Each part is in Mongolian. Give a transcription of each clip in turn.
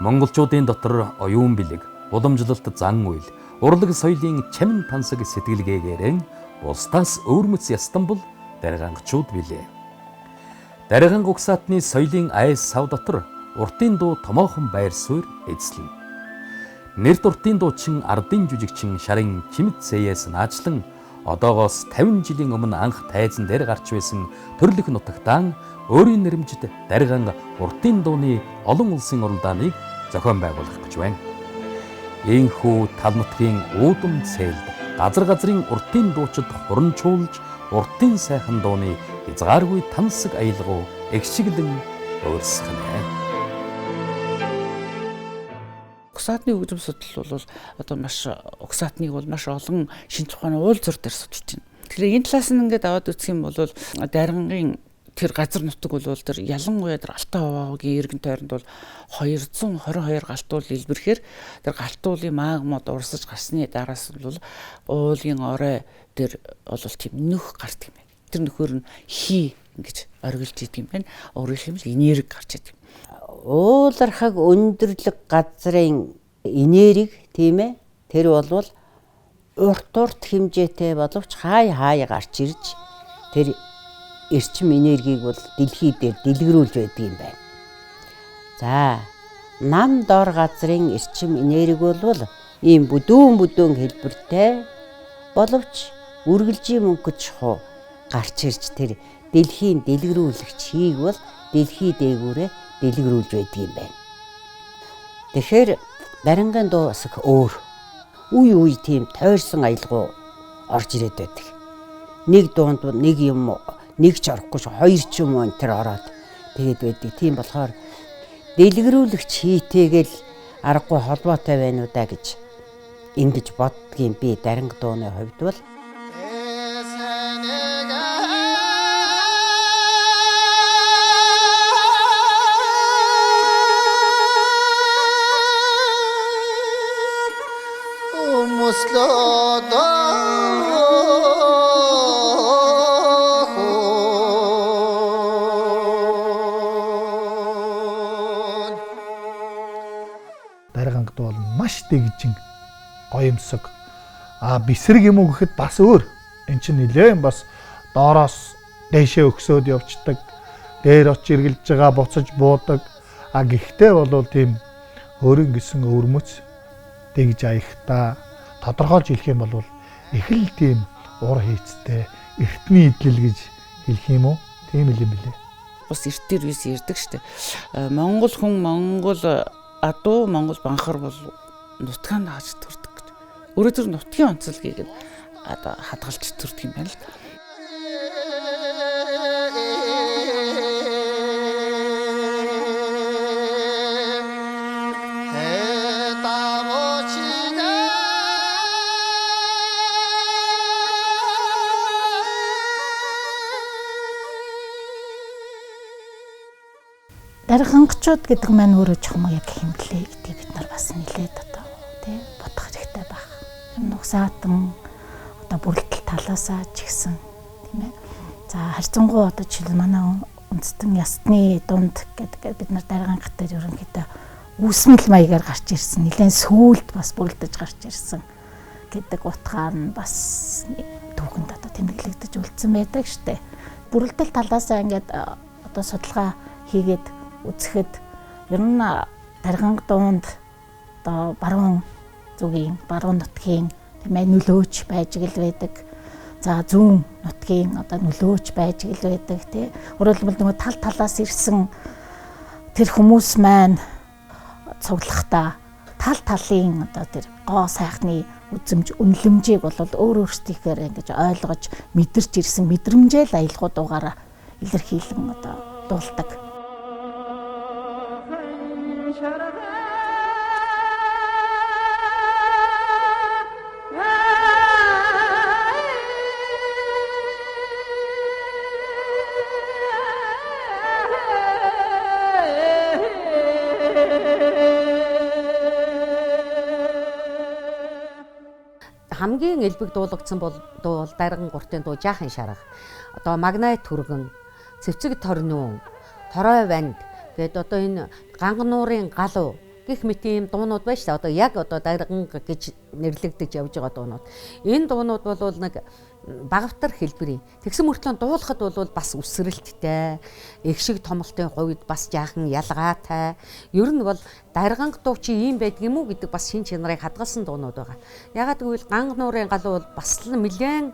Монголчуудын дотор оюун бэлэг, уламжлалт зан үйл, урлаг соёлын чамин тансаг сэтгэлгээгээрэн бусдаас өвөрмөц ястан бол даргангачууд билээ. Дарган угсаатны соёлын айс сав дотор уртын дуу томоохон байр суурь эзлэнэ. Нэрд уртын дуучин ардын жүжигчин шарын Чимэд Зээяас наачлан одоогоос 50 жилийн өмнө анх тайзан дээр гарч байсан төрлөх нутагтаан өөрийн нэрмжид дарган уртын дууны олон улсын уралдааныг зохион байгуулах гэж байна. Ийхүү тал нутгийн уудам цээлд газар газрын уртын дуучид хуранчуулж уртын сайхан дууны хязгааргүй тансаг аялгау эгшиглэн өөрсгөнэ. Угсаатны хөгжим судлал бол одоо маш угсаатныг бол маш олон шинж ухааны уул зур дээр судалж байна. Тэгэхээр энэ талаас нь ингээд аваад үзэх юм бол даргангийн тэр газар нутаг бол тэр ялангуяа тэр Алтай хуваагийн эргэн тойронд бол 222 галтуул илбэрхээр тэр галтуулын магмод урсаж гарсны дараас бол уулын орой дээр бол тийм нөх гардаг юм байна. Тэр нөхөр нь хий ингэж оргилж идэг юм байна. Өөрөөр хэлбэл энерги гарч идэг. Уулархаг өндөрлөг газрын энерги, тийм ээ, тэр болвол урт урт хэмжээтэй боловч хай хай гарч ирж тэр эрчим энергийг бол дэлхий дээр дэлгэрүүлж байдаг юм байна. За, нам дор газрын эрчим энерги бол ийм бүдүүн бүдүүн хэлбэртэй боловч үргэлжийн мөнгөд чухуу гарч ирж тэр дэлхийн дэлгэрүүлэгч хийг бол дэлхий дээгүүрээ дэлгэрүүлж байдаг юм байна. Тэгэхээр дарангийн дуу бас их өөр. Үе үе тийм тойрсон аялгау орж ирээд байдаг. Нэг дуунд нэг юм нэг ч орохгүй ш хоёр ч юм уу энэ төр ороод тэгээд байдаг. Тийм болохоор дэлгэрүүлэгч хийтэйгэл аргагүй холбоотой байна уу да гэж ингэж боддгийн би даранг дууны хувьд бол. Дарганг дуу бол маш дэгжин гоёмсог. А бисрэг юм уу гэхэд бас өөр. Эн чинь нэлээд бас доороос дээшээ өгсөөд явцдаг. Дээр очиж эргэлж байгаа буцаж буудаг. А гэхдээ бол тийм өөрийн гэсэн өвөрмөц дэгж аягтай тодорхойлж хэлэх юм бол их л тийм ур хийцтэй эртний идэл гэж хэлэх юм уу? Тийм л юм билээ. Бас эрт дээр үс ярьдаг штэ. Монгол хүн, Монгол адуу, Монгол банхар бол нутгаан дааж төрдөг гэж. Өөрөөр тэр нутгийн онцлогийг одоо хадгалж төрдөг юм байна л да. Даргангачууд гэдэг маань өөрөө чухам яг хэмблээ гэдгийг бид нар бас нэлээд одоо тий бодох хэрэгтэй байх. Нугсаатан одоо бүрэлдэл талаасаа ч гэсэн тийм ээ. За харьцангуй одоо жишээл манай үндэстэн ясны дунд гэдэг бид нар даргангат дээр ерөнхийдөө үүсмэл маягаар гарч ирсэн. Нэлээд сүүлд бас бүрэлдэж гарч ирсэн гэдэг утгаар нь бас түүхэнд одоо тэмдэглэгдэж үлдсэн байдаг штэ. Бүрэлдэл талаасаа ингээд одоо судалгаа хийгээд үзэхэд ер нь дарганг дуунд одоо баруун зүгийн, баруун нутгийн тийм ээ нөлөөч байж гэл байдаг. За зүүн нутгийн одоо нөлөөч байж гэл байдаг тий. Өөрөөр хэлбэл нөгөө тал талаас ирсэн тэр хүмүүс маань цуглахдаа тал талын одоо тэр гоо сайхны үзэмж, үнэлэмжийг бол өөр өөрсдийнхээр ингэж ойлгож мэдэрч ирсэн мэдрэмжээ л аялгау дуугаараа илэрхийлэн одоо дуулдаг. Хамгийн элбэг дуулагдсан бол дуу бол дарган гуртын дуу жаахан шарах. Одоо магнай түргэн, цэвцэг торнүүн, торой ванд гээд одоо энэ гангануурын галуу Гэх мэт ийм дуунууд байна шүү дээ. Одоо яг одоо дарганга гэж нэрлэгдэж явж байгаа дуунууд. Энэ дуунууд бол нэг багавтар хэлбэрийн. Тэгсэн мөртлөө дуулахад бол бас үсрэлттэй, эгшиг томлтын хувьд бас жаахан ялгаатай. Ер нь бол дарганга дуу чи ийм байдаг юм уу гэдэг бас шин чанарыг хадгалсан дуунууд байгаа. Ягаад гэвэл ганг нуурын галуу бол бас л нэлээд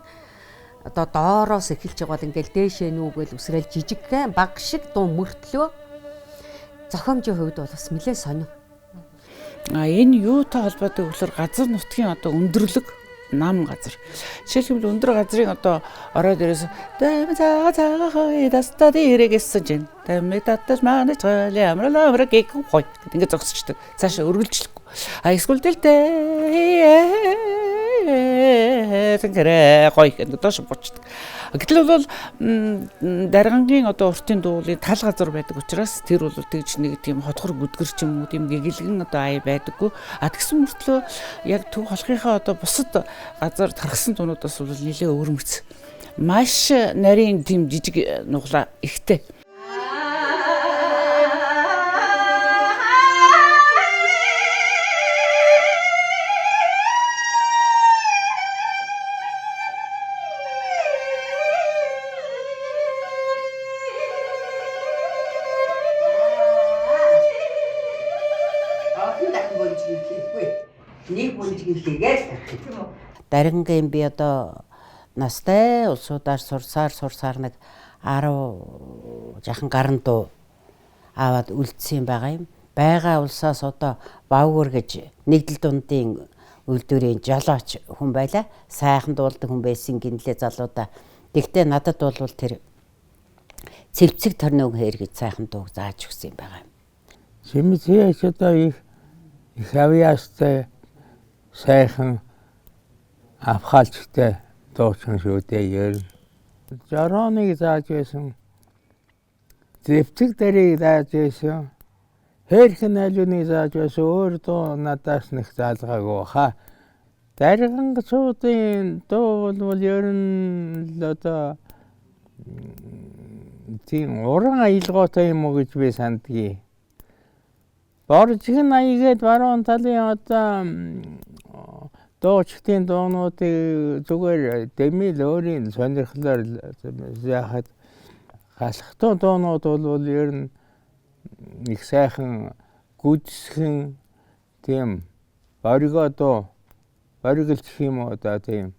одоо доороос эхэлж байгаа бол ингээл дээшээ нүүгээл үсрээл жижигхэн баг шиг дуу мөртлөө зохиомжийн хувьд бол бас нэлээд сонин. А энэ юутай холбоотой гэвэл газар нутгийн одоо өндөрлөг нам газар. Жишээлбэл өндөр газрын одоо орой дээрээс дайм цаа цаа хой даста дээрээ гэсэн чинь дайм татаж манай цаали амрал амрал гэх хой гэдэг ингээд зогсчдаг. Цаашаа өргөлжлөхгүй. А эсвэл дэлтэй тэнгэрэ гой гэдэг доош буучдаг. Гэтэл бол даргангийн одоо уртын дуулын тал газар байдаг учраас тэр бол тэгж нэг тийм хотгор бүдгэр ч юм уу тийм гэгэлгэн одоо ая байдаггүй. А тэгсэн мөртлөө яг төв холхийнхаа одоо бусад газар тархсан дуунуудаас бол нэлээ өвөрмөц. Маш нарийн тийм жижиг нуглаа ихтэй. Даргангийн би одоо настай улсуудаар сурсаар нэг 10 жахан гарan дуу аваад үлдсэн байгаа юм. Байгаа улсаас одоо Бавгүр гэж нэгдэл дундын үйлдвэрийн жолооч хүн байлаа. Сайхан дуулдаг хүн байсан гинлээ залуудаа. Тэгтээ надад бол тэр цэлцэг торног хээр гэж сайхан дууг зааж өгсөн юм байгаа юм. Чимцээ одоо их авьяастай сайхан авхаалчтай дуучин шүү дээ ер. Жороныг зааж байсан. Зэвцэг дэрийг зааж байсан. Хэрхэн айлуныг зааж байсан. Өөр дуу надаас нэг заалгаагүй хаа. Даргангачуудын дуу бол ер нь л одоо тийм уран аялгаутай юм уу гэж би сандгийг. Боржиг аягээд баруун талын одоо дуучдын дуунуудыг зүгээр дэмил өөрийн сонирхлоор яхад галхтун дуунууд бол ер нь их сайхан гүйцэтгэн тийм боргоо дуу бориглох юм уу да тийм.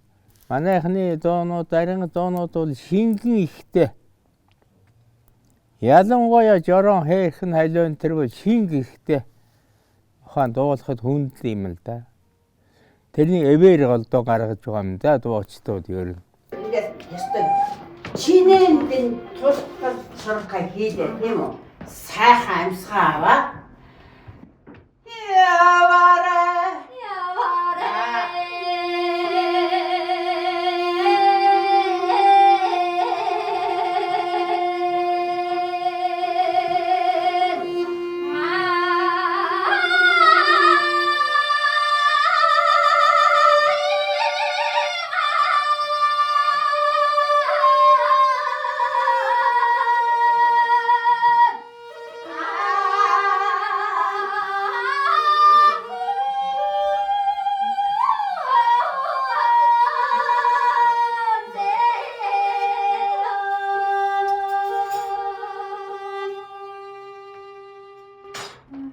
Манайхны дуунууд дарин дуунууд бол шингэн ихтэй. Ялангуяа жорон хэрхэн халиун тэр бол шинг ихтэй. Ухаан дуулахад хүндэл юм л да. Тэрний эвэр голдоо гаргаж байгаа юм да дуучдууд ер нь. Ингээд ёстой чинээнд нь тултал сургай хийлээ тийм үү? Сайхан амьсгаа аваа. Яваарай. Яваарай.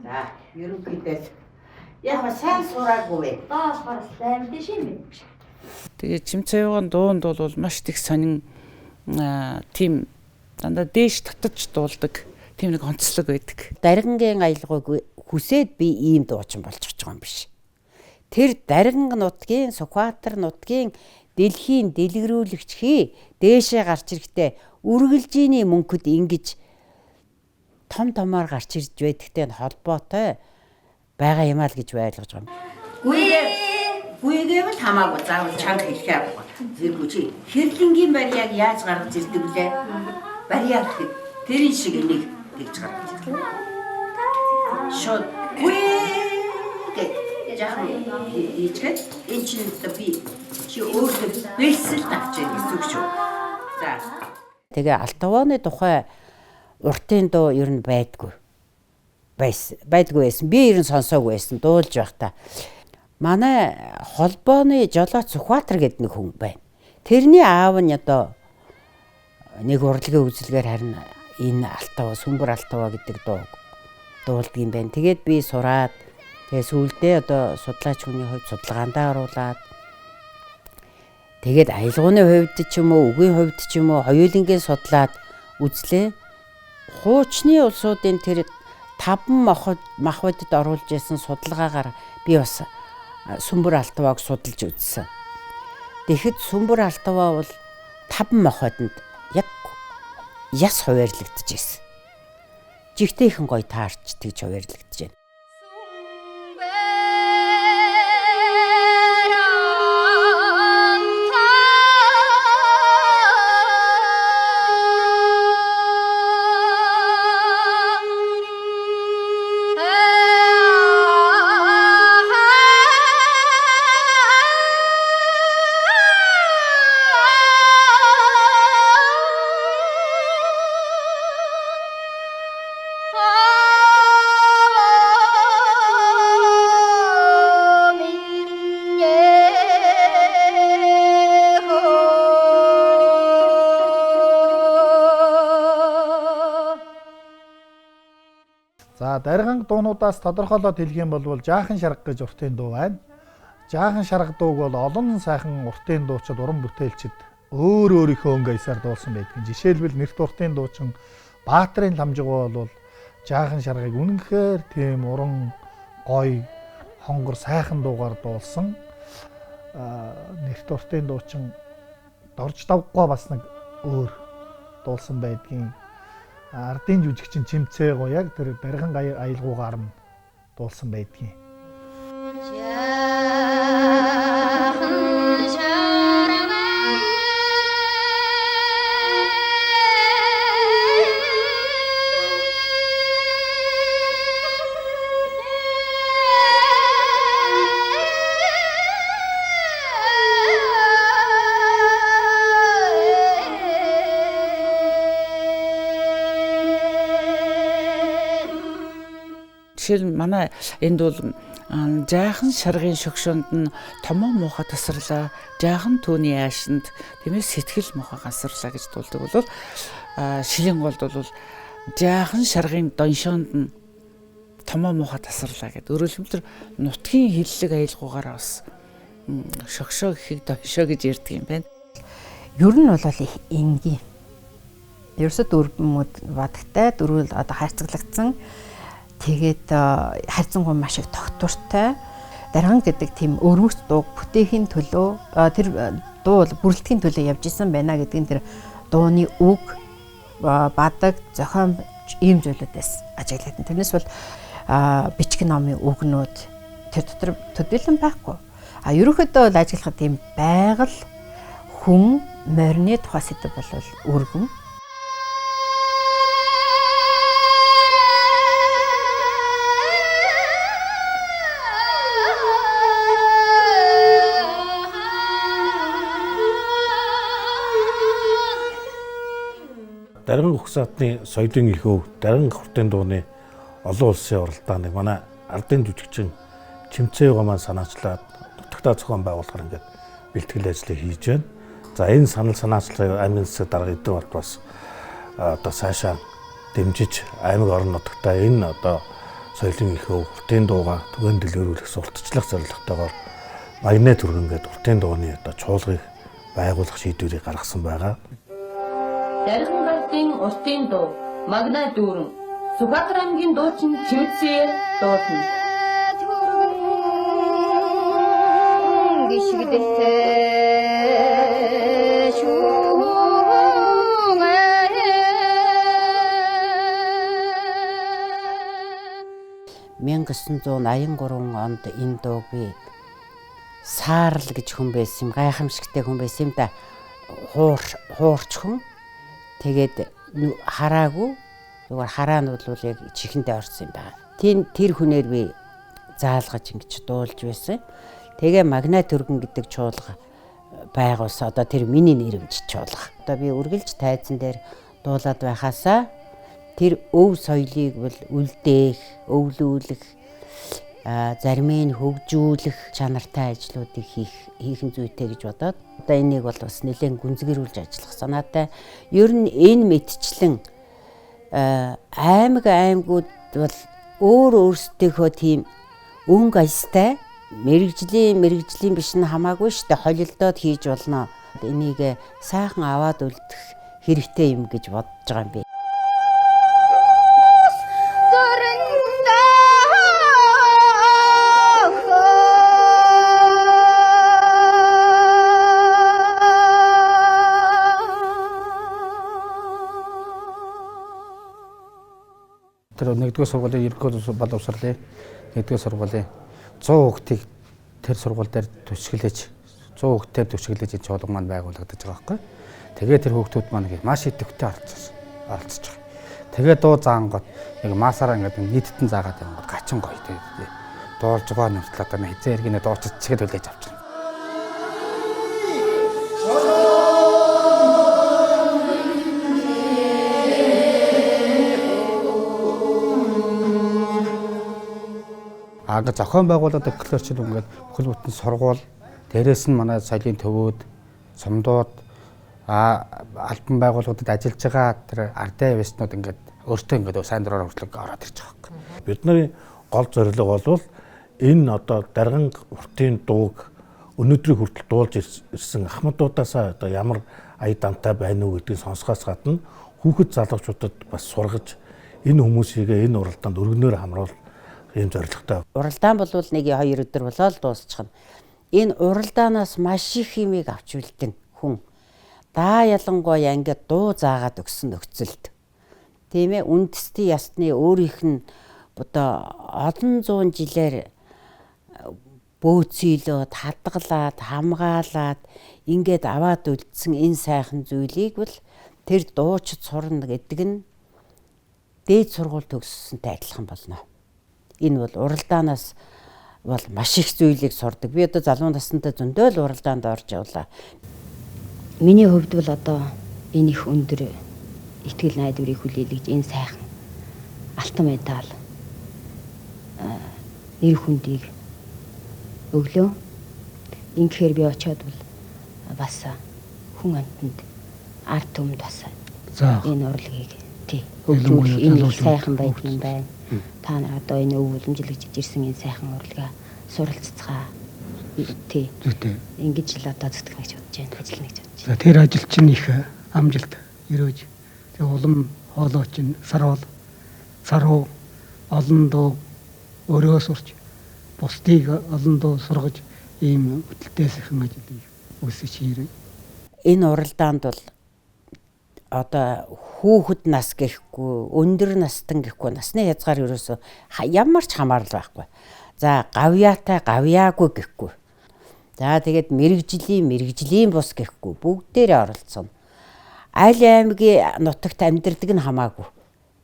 За, ерөнхийдөө яг сайн сураагүй вэ? Тэгээ Чимцаюуган дуунд бол маш их сонин тийм дандаа дээш татаж дуулдаг тийм нэг онцлог байдаг. Даргангийн аялгауг хүсээд би ийм дуучин болчих байгаа юм биш. Тэр дарганг нутгийн, Сүхбаатар нутгийн дэлхийн дэлгэрүүлэгч хий дээшээ гарч ирэхдээ үргэлжийний мөнхөд ингэж том томоор гарч ирж байдагтай нь холбоотой байгаа юм аа л гэж ойлгож байгаа юм. Гүйгээвэл хамаагүй заавал чанга хэлэхээ авахгүй. Зэргүй чи хэрлэнгийн барьяаг яаж гаргаж ирдэг вүлээ? Барьяа гэхэд тэрийн шиг энийг тэгж гаргаж ирдэг. Шууд гүй гэж жаахан хийчгээд энэ чинь одоо би чи өөртөө бэлсэл авч яах гэсэн үг шүү. За. Тэгээ Алтавааны тухай уртын дуу ер нь байдгүй. байсан байдгүй байсан. Би ер нь сонсоогүй байсан дуулж байхдаа. Манай холбооны Жолооч Сүхбаатар гэдэг нэг хүн байна. Тэрний аав нь одоо нэг урлагийн үзлэгээр харин энэ Алтаваа, Сүмбэр Алтаваа гэдэг дууг дуулдаг юм байна. Тэгээд би сураад тэгээ сүүлдээ одоо судлаач хүний хувьд судалгаандаа оруулаад тэгээд аялгууны хувьд ч юм уу, үгийн хувьд ч юм уу хоёулангийн судлаад үзлээ. Хуучны улсуудын тэр 5 махбодод оруулж исэн судалгаагаар би бас Сүмбэр Алтавааг судалж үзсэн. Тэгэхэд Сүмбэр Алтаваа бол 5 махбодонд яг яс хуваарлагдаж байсан. Жигтэйхэн гоё таарч тэгж хуваарлагдаж байна. За дарганг дуунуудаас тодорхойлоод хэлэх юм бол жаахан шарга гэж уртын дуу байна. Жаахан шарга дууг бол олон сайхан уртын дуучид, уран бүтээлчид өөр өөрийнхөө өнгө аясаар дуулсан байдаг. Жишээлбэл нэрт уртын дуучин Баатрын ламжгаа бол жаахан шаргыг үнэнхээр тийм уран гоё хонгор сайхан дуугаар дуулсан. Нэрт уртын дуучин Дорж Давггаа бас нэг өөр дуулсан байдгийн. Ардын жүжигчин Чимцээ гоо яг тэр дарган аялгуугаар нь дуулсан байдгийн. Жишээл манай энд бол жаахан шаргын шогшоонд нь томоо муухай тасарлаа, жаахан түүний аашинд тийм ээ сэтгэл муухай гансарлаа гэж дуулдаг бол шилийн голд бол жаахан шаргын доншоонд нь томоо муухай тасарлаа гэдэг. Өөрөөр хэлбэл тэр нутгийн хиллэг аялгуугаараа бас шогшоо гэхийг доншоо гэж ярьдаг юм байна. Ер нь бол их энгийн. Ерөөсөө дөрвөн бадагтай, дөрвөл одоо хайрцаглагдсан. Тэгээд хайрцангуй маш их тогтвортой. Дарган гэдэг тийм өрмөц дууг бүтээхийн төлөө тэр дуу бол бүрэлдэхийн төлөө явж исэн байна гэдэг нь тэр дууны үг, бадаг, зохион ийм зүйлүүдээс ажиглагдана. Тэрнээс бол бичиг номын үгнүүд тэр дотор төдийлөн байхгүй. А ерөнхийдөө бол ажиглахад тийм байгаль, хүн, морины тухай сэдэв бол өргөн. Дарган угсаатны соёлын их өв, дарган хурдын дууны олон улсын уралдааныг манай ардын жүжигчин Чимцээгаа маань санаачлаад нутагтаа зохион байгуулахаар ингээд бэлтгэл ажлыг хийж байна. За энэ санал санаачлагыг аймгийн засаг дарга эдгээр болт бас одоо цаашаа дэмжиж аймаг орон нутагтаа энэ одоо соёлын их өв, хурдын дууга түгээн дэлгэрүүлэх сурталчлах зорилготойгоор магнит түргэн гээд уртын дууны одоо чуулгыг байгуулах шийдвэрийг гаргасан байгаа. Дарган гартын уртын дуу, Магнай дүүрэн, Сүхбаатар аймгийн дуучин Чимцээ дуулна. Гიშгдэлтэй шүүн 1983 онд энэ дууг би Саарл гэж хүн байсан юм, гайхамшигтай хүн байсан юм да. Хуурч хүн. Тэгээд хараагүй зүгээр хараа нь бол яг чихэндээ орсон юм байна. Тэр хүнээр би заалгаж ингэж дуулж байсан. Тэгээ Магнай түргэн гэдэг чуулга байгуулсан. Одоо тэр миний нэрэмж чуулга. Одоо би үргэлж тайзан дээр дуулаад байхаасаа Тэр өв соёлыг бол үлдээх, өвлүүлэх, зарим нь хөгжүүлэх чанартай ажлуудыг хийх нь зүйтэй гэж бодоод одоо энийг бол бас нэлээд гүнзгийрүүлж ажиллах санаатай. Ер нь энэ мэтчлэн аймаг аймагуд бол өөр өөрсдийнхөө тийм өнгө аястай мэргэжлийн биш нь хамаагүй шүү дээ, холилдоод хийж болно. Энийг сайхан аваад үлдэх хэрэгтэй юм гэж бодож байгаа юм би. Тэр нэгдүгээр сургуулийн ерөнхий боловсролын нэгдүгээр сургуулийн 100 хүүхдийг тэр сургууль дээр түшиглэж 100 хүүхдээр түшиглэж энэ чуулган маань байгуулагдаж байгаа байхгүй. Тэгээ тэр хүүхдүүд маань маш идэвхтэй оролцож байгаа. Тэгээ дуу заангууд нэг маасаараа ингээд нийттэн заагаад явангууд гачин гоё тэгээ дуулж байгаа нэмслээ одоо хизээ эргэнэ дуучид чигэд хүлээж авч байгаа. Ингээд зохион байгуулалт гэхлээр чинь ингээд бүхэл бүтэн сургууль, дээрээс нь манай соёлын төвүүд, сумдууд, албан байгууллагуудад ажиллаж байгаа тэр ардын авьяаснууд ингээд өөртөө ингээд сайн дураар хүртэл ороод ирж байгаа юм. Бидний гол зорилго бол энэ одоо дарган уртын дууг өнөөдрийг хүртэл дуулж ирсэн ахмадуудаасаа одоо ямар ая дамтай байна уу гэдгийг сонсохоос гадна хүүхэд залуучуудад бас сургаж энэ хүмүүсийг энэ уралдаанд өргөнөөр хамруулах ийм зорилготой. Уралдаан бол нэг хоёр өдөр болоод дуусчихна. Энэ уралдаанаас маш их юмыг авч үлдэн хүн. Даа ялангуяа ингээд дуу заагаад өгсөн нөхцөлд. Тийм ээ, үндэстний ясны өөрийнх нь одоо олон зуун жилээр бөөцөөлөөд, хадгалаад, хамгаалаад ингээд аваад үлдсэн энэ сайхан зүйлийг бол тэр дуучид сурна гэдэг нь дээд сургууль төгссөнтэй адилхан болно. Энэ бол уралдаанаас бол маш их зүйлийг сурдаг. Би одоо залуу насндаа зөндөө л уралдаанд орж явлаа. Миний хувьд бол одоо энэ их өндөр итгэл найдварыг хүлээлгэж энэ сайхан алтан медаль нэр хүндийг өглөө. Ингэхээр би очиод бол бас хүн амьтанд ард түмэнд бас энэ урлагийг тий хөгжүүлэх энэ их сайхан байдаг юм байна. Та нар одоо энэ өв уламжлэгч ирсэн энэ сайхан урлагаа суралццгаа тий. Ингэж л одоо зүтгэх гэж бодож байна, ажиллана гэж бодож байна. Тэр ажил чинь их амжилт өрөөж тэг улам хоолой чинь саруул саруу олон дуу өөрөө сурч бусдыг олон дуу сургаж ийм хөтөлтэй сайхан ажлыг өсөж хийрээ. Энэ уралдаанд бол одоо хүүхэд нас гэхгүй, өндөр настан гэхгүй, насны хязгаар ерөөсөө ямар ч хамаарал байхгүй. За гавьяатай гавьяагүй гэхгүй. За тэгээд мэргэжлийн бус гэхгүй бүгдээрээ оролцсон. Аль аймгийн нутагт амьдардаг нь хамаагүй.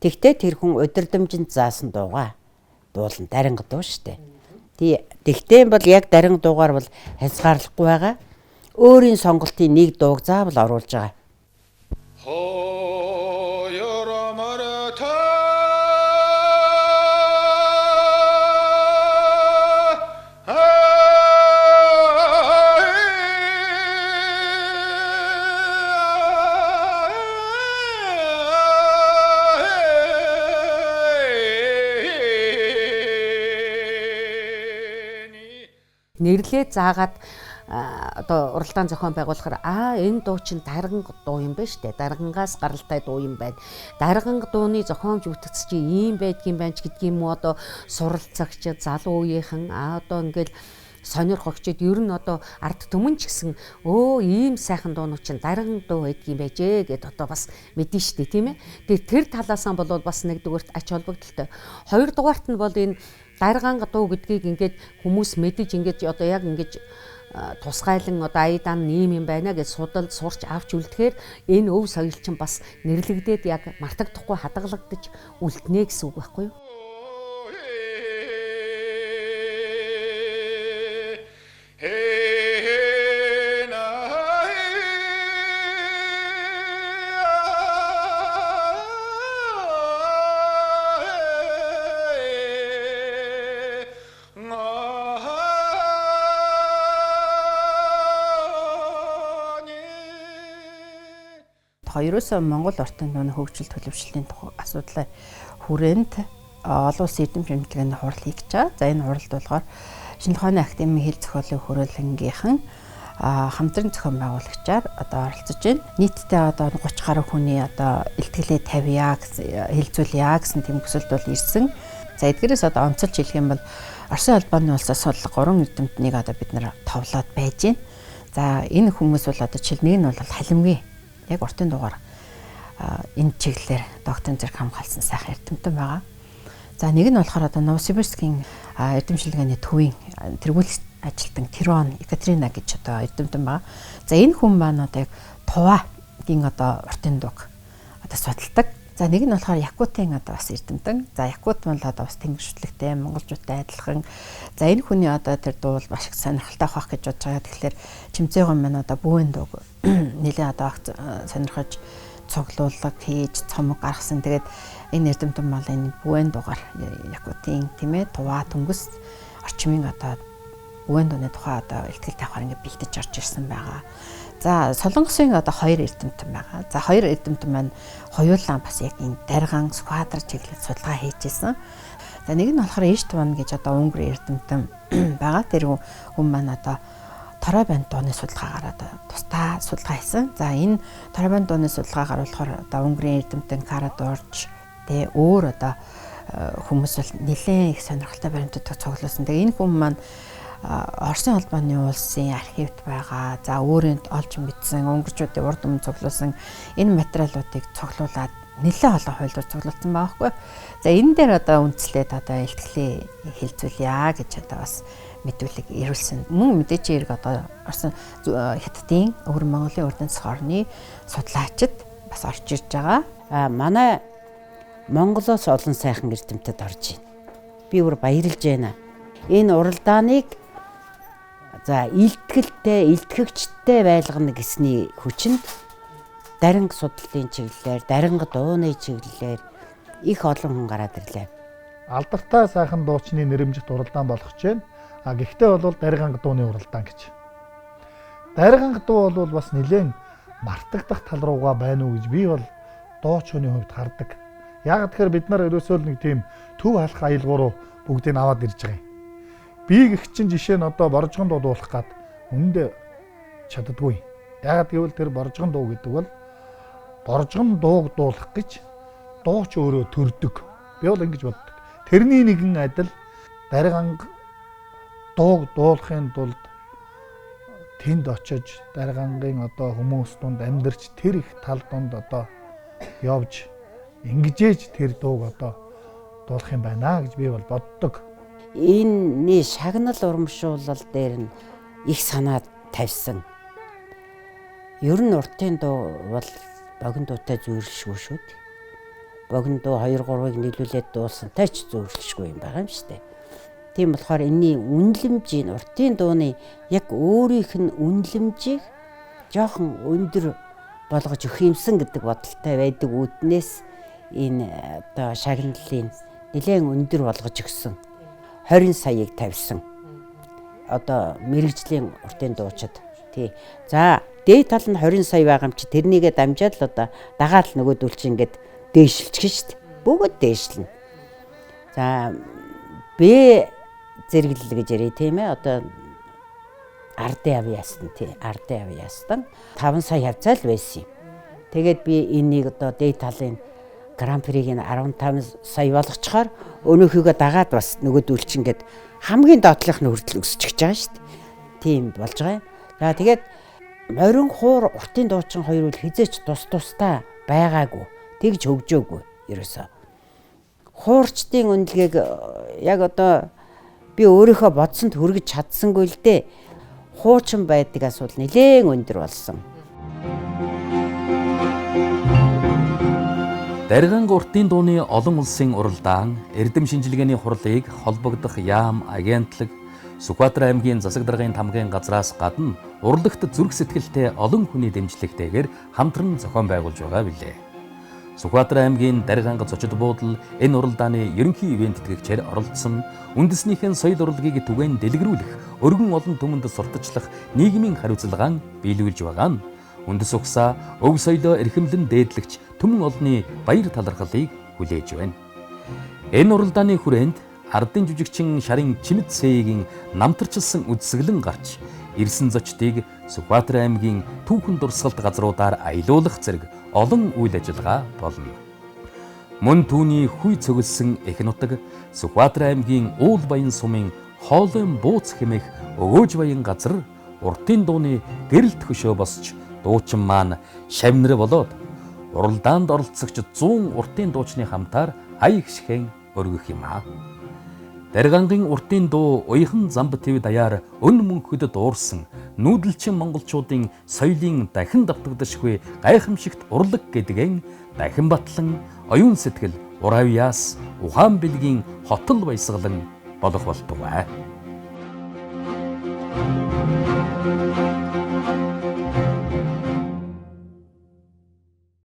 Тэгтээ тэр хүн удирдамжинд заасан дуугаа дуулан даринга дуу штэ. Тий, тэгтээ бол яг даринга дуугаар бол хязгаарлахгүй байгаа. Өөрийн сонголтын нэг дууг заавал оруулж байгаа. Нэрлээ заагаад одоо уралдаан зохион байгуулахаар энэ дуу чинь дарган дуу юм байна штэ. Даргангаас гаралтай дуу юм байна. Дарган дууны зохиомж бүтц чи ийм байдгийн байна ч гэдгийм үү одоо суралцагч залуу үеийнхэн одоо ингээл сонирхогчд ер нь одоо ард түмэн ч гэсэн ийм сайхан дуунууд чинь дарган дуу байдгийн байжээ гэд одоо бас мэдэн штэ, тийм ээ. Тэгээ тэр талаасаа бол бас нэгдүгüрт ач холбогдолтой. Хоёрдугаарт нь бол энэ дарган дуу гэдгийг ингээд хүмүүс мэдэж ингээд одоо яг ингээд тусгайлан одоо аядан ийм юм байна гэж судал сурч авч үлдэхээр энэ өв соёл чинь бас нэрлэгдээд яг мартагдахгүй хадгалагдаж үлднэ гэсэн үг байхгүй юу? тухай ерөөсөө Монгол уртын дууны хөгжил төлөвшлөлийн асуудлын хүрээнд олон улсын эрдэм шимтгэлний хурал хийж байгаа. За энэ хуралд болохоор Шинжлэх ухааны академийн хэл зохиолын хүрээлэнгийнхэн хамтран зохион байгуулагчаар одоо оролцож байна. Нийтдээ одоо 30 гаруй хүний одоо илтгэлээ тавья гэсэн, хэлцүүлье гэсэн тийм хүсэлт бол ирсэн. За эдгээрээс одоо онцолж хэлэх юм бол Оросын холбооны улсаас бол 3 эрдэмтнийг одоо бид нар товлоод байж байна. За энэ хүмүүс бол одоо жишээл нэг нь бол халимгийн яг уртын дугаар энэ чиглэлээр докторийн зэрэг хамгаалсан сайхан эрдэмтэн байгаа. За нэг нь болохоор одоо Новосибирскийн эрдэм шинжилгээний төвийн тэргүүлэх ажилтан Кирон Екатерина гэж одоо эрдэмтэн байгаа. За энэ хүн маань одоо яг Тувагийн одоо уртын дууг одоо судалдаг. За нэг нь болохоор Якутын одоо бас эрдэмтэн. За Якут бол одоо бас тэнгэр шүтлэгтэй монголчуудтай адилхан. За энэ хүний одоо тэр дуу бол маш их сонирхолтой байх гэж бодож байгаа. Тэгэхээр Чимцээгон маань одоо бүүн дууг нэлээд одоо сонирхож цуглуулга хийж цомог гаргасан. Тэгээд энэ эрдэмтэн бол энэ бүүн дуугаар Якутын тийм ээ Туваа түнгэс орчмын одоо бүүн дууны тухай одоо илтгэл тавихаар ингэ бэлдэж орж ирсэн байгаа. За Солонгосын одоо хоёр эрдэмтэн байгаа. За хоёр эрдэмтэн маань хоёулаа бас яг энэ дарган Сүхбаатар чиглэлд судалгаа хийж исэн. За нэг нь болохоор Иш Туван гэж одоо Унгар эрдэмтэн байгаа. Тэр хүн маань одоо Торой банд дууны судалгаагаар одоо тусдаа судалгаа хийсэн. За энэ Торой банд дууны судалгаагаар болохоор одоо Унгарын эрдэмтэн Кара Дурж тэ өөр одоо хүмүүс бол нэлээд их сонирхолтой баримтууд цуглуулсан. Тэгээ энэ хүн маань Оросын холбооны улсын архивд байгаа. За өөрийн олж мэдсэн унгарчуудын урд өмнө цуглуулсан энэ материалуудыг цуглуулад нэлээд олон хуйлуур цуглуулсан байгаа хгүй. За энэ дээр одоо үндэслээд одоо илтгэлээ хэлцүүлье гэж одоо бас мэдүүлэг ирүүлсэн. Мөн мэдээч хэрэг одоо Оросын Хятадын өвөр Монголын урдын засгийн орны судлаачид бас орж ирж байгаа. А манай Монголоос олон сайхан эрдэмтэд орж байна. Би бүр баярлж байна. Энэ уралдааныг за илтгэлтэй, илтгэгчтэй байлгана гэсний хүчинд даринг судлалын чиглэлээр, даринг дууны чиглэлээр их олон хүн гараад ирлээ. Алдартай сайхан дуучны нэрэмжит уралдаан болох гэж байна. А гэхдээ бол дариганг дууны уралдаан гэж. Дариганг дуу бол бас нэлээд мартагдах тал руугаа байна уу гэж би бол дууч хүний хувьд хардаг. Яг тэгэхээр бид нар ерөөсөө л нэг тийм төв халах аялгау руу бүгдийг аваад ирж байгаа юм. Би гэх чинь жишээ нь одоо боржгон дуу дуулах гад үнэндээ чаддаггүй. Яагаад гэвэл тэр боржгон дуу гэдэг бол боржгон дууг дуулах гэж дууч өөрөө төрдөг. Би бол ингэж боддог. Тэрний нэгэн адил дариганг дууг дуулахын тулд тэнд очиж даригангийн одоо хүмүүс дунд амьдарч тэр их тал дунд одоо явж ингэжээж тэр дууг одоо дуулах юм байна гэж би бол боддог. Энэний шагнал урамшуулал дээр нь их санаа тавьсан. Ер нь уртын дуу бол богино дуутай зүйрлэшгүй шүү дээ. Богино дуу 2 3-ыг нийлүүлээд дуулсантай ч зүйрлэшгүй юм байгаа юм шүү дээ. Тийм болохоор энэний үнэлэмжийг уртын дууны яг өөрийнх нь үнэлэмжийг жоохон өндөр болгож өгөх юмсан гэдэг бодолтой байдаг үүднээс энэ одоо шагналын нэлээд өндөр болгож өгсөн. 20 саяыг тавьсан. Одоо мэрэгжлийн уртын дуучид тий. За дээд тал нь 20 сая байгаа юм чи тэрнийгээ дамжаад л одоо дагаад л нөгөөдөл чи ингээд дээшилчих шүү дээ. Бүгд дээшилнэ. За Б зэрэглэл гэж ярив тийм ээ. Одоо ардын авьяасна тий. Ардын авьяастан 5 сая хавцаа л байсан юм. Тэгээд би энийг одоо дээд талын Гран-приг нь 15 сая болгочхоор өнөөхийгөө дагаад бас нөгөөдөл чинь ингээд хамгийн доотлох нь хүртэл өсчихөж байгаа шүү дээ. Тийм болж байгаа юм. За тэгээд морин хуур уртын дуучин хоёр үл хизээч тус тустай байгаагүй. Тэгж хөгжөөгүй ерөөсөө. Хуурчдын үнэлгээг яг одоо би өөрийнхөө бодсонд хүргэж чадсангүй л дээ. Хуучин байдаг асуудал нэлээд өндөр болсон. Дариганг уртын дууны олон улсын уралдаан, эрдэм шинжилгээний хурлыг холбогдох яам, агентлаг, Сүхбаатар аймгийн засаг даргын тамгын газраас гадна урлагт зүрх сэтгэлтэй олон хүний дэмжлэгтэйгээр хамтран зохион байгуулж байгаа билээ. Сүхбаатар аймгийн Дариганг зочид буудал энэ уралдааны ерөнхий ивээн тэтгэгчээр оролцсон, үндэснийхэн соёл урлагийг түгээн дэлгэрүүлэх, өргөн олон түмэнд сурталчлах нийгмийн хариуцлагаа биелүүлж байгаа нь Үндэс угсаа өв соёлоо эрхэмлэн дээдлэгч түмэн олонны баяр талархлыг хүлээж байна. Энэ уралдааны хүрээнд ардын жүжигчин шарын Чимэд Сэйгийн намтарчилсан үзэсгэлэн гарч ирсэн зочдыг Сүхбаатар аймгийн түүхэн дурсгалт газруудаар аялуулах зэрэг олон үйл ажиллагаа болно. Мөн түүний хүй цөгөлсөн эх нутаг Сүхбаатар аймгийн Уул Баян сумын хоолойн бууц хэмээх өгөөж баян газар уртын дууны гэрэлт хөшөө босч дуучин маань шавнар болоод уралдаанд оролцогч 100 уртын дуучны хамтаар ая гიშхэн өргөх юм аа. Даргангийн уртын дуу уяхан замб твд даяар өн мөнхөд дуурсан нүүдэлчин монголчуудын соёлын дахин давтагдашгүй гайхамшигт урлаг гэдгэн дахин батлан оюун сэтгэл уравьяас ухаан бэлгийн хотол баясгалан болох болтугай. Thank you.